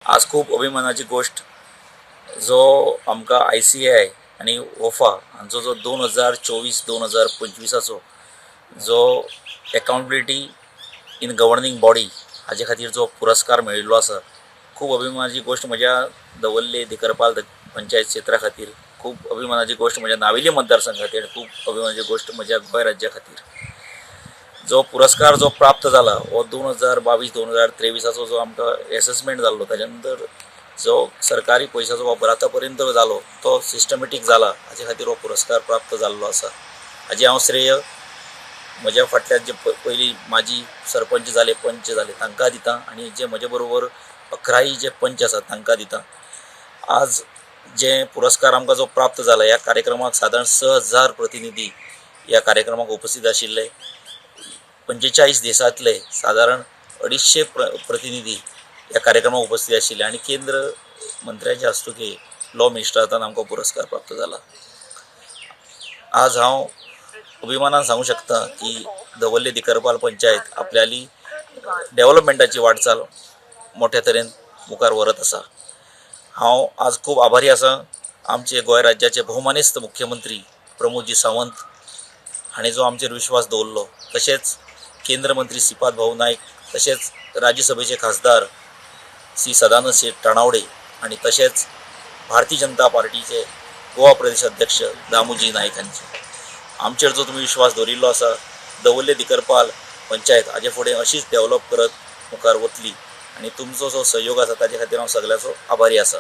आज खूब अभिमानाची गोश्ट, जो आमकां आयसीएआय आनी ओफा हांचो जो 2024 2025आचो जो एकाउंटेबिलिटी इन गवर्निंग बॉडी हाजे खातीर जो पुरस्कार मेळिल्लो आसा, खूब अभिमानाची गोश्ट म्हज्या दवर्ले दिकरपाल पंचायत क्षेत्रा खातीर, खूब अभिमानाची गोश्ट म्हज्या नावेली मतदारसंघा खातीर आनी खूब अभिमानाची गोश्ट म्हज्या गोंय राज्या खातीर. जो पुरस्कार जो प्राप्त जाला हो 2022 2023आचो जो आमकां एसेसमेंट जाल्लो, ताच्या नंतर जो सरकारी पयशाचो वापर आतां पर्यंत जालो तो सिस्टमॅटीक जाला, हाजे खातीर हो पुरस्कार प्राप्त जाल्लो आसा. हाजें हांव श्रेय म्हज्या फाटल्यान जे पयलीं माजी सरपंच जाले, पंच जाले, तांकां दिता आनी जे म्हजे बरोबर 11 जे पंच आसात तांकां दिता. आज जे पुरस्कार आमकां जो प्राप्त जाला, ह्या कार्यक्रमाक सादारण 6000 प्रतिनिधी ह्या कार्यक्रमाक उपस्थित आशिल्ले. 45 देशांतले सादारण 250 प्रतिनिधी ह्या कार्यक्रमाक उपस्थित आशिल्ले आनी केंद्र मंत्र्याच्या हस्तुकी लॉ मिनिस्टरा हातान आमकां पुरस्कार प्राप्त जाला. आज हांव अभिमानान सांगू शकता की दवर्ले दिकरपाल पंचायत आपल्याली डेव्हलपमेंटाची वाटचाल मोठ्या तरेन मुखार व्हरत आसा. हांव आज खूब आभारी आसा आमचे गोंय राज्याचे भोवमानेस्त मुख्यमंत्री प्रमोदजी सावंत हांणी जो आमचेर विश्वास दवरलो, तशेंच केंद्र मंत्री श्रीपाद भाऊ नायक, तशेंच राज्यसभेचे खासदार श्री सदानंद शेट तानावडे आनी तशेंच भारतीय जनता पार्टीचे गोवा प्रदेश अध्यक्ष दामूजी नायक हांचे. आमचेर जो तुमी विश्वास दवरिल्लो आसा, दवर्ले दिकरपाल पंचायत हाजे फुडें अशीच डेव्हलप करत मुखार वतली आनी तुमचो जो सहयोग आसा ताजे खातीर हांव सगळ्यांचो आभारी आसा.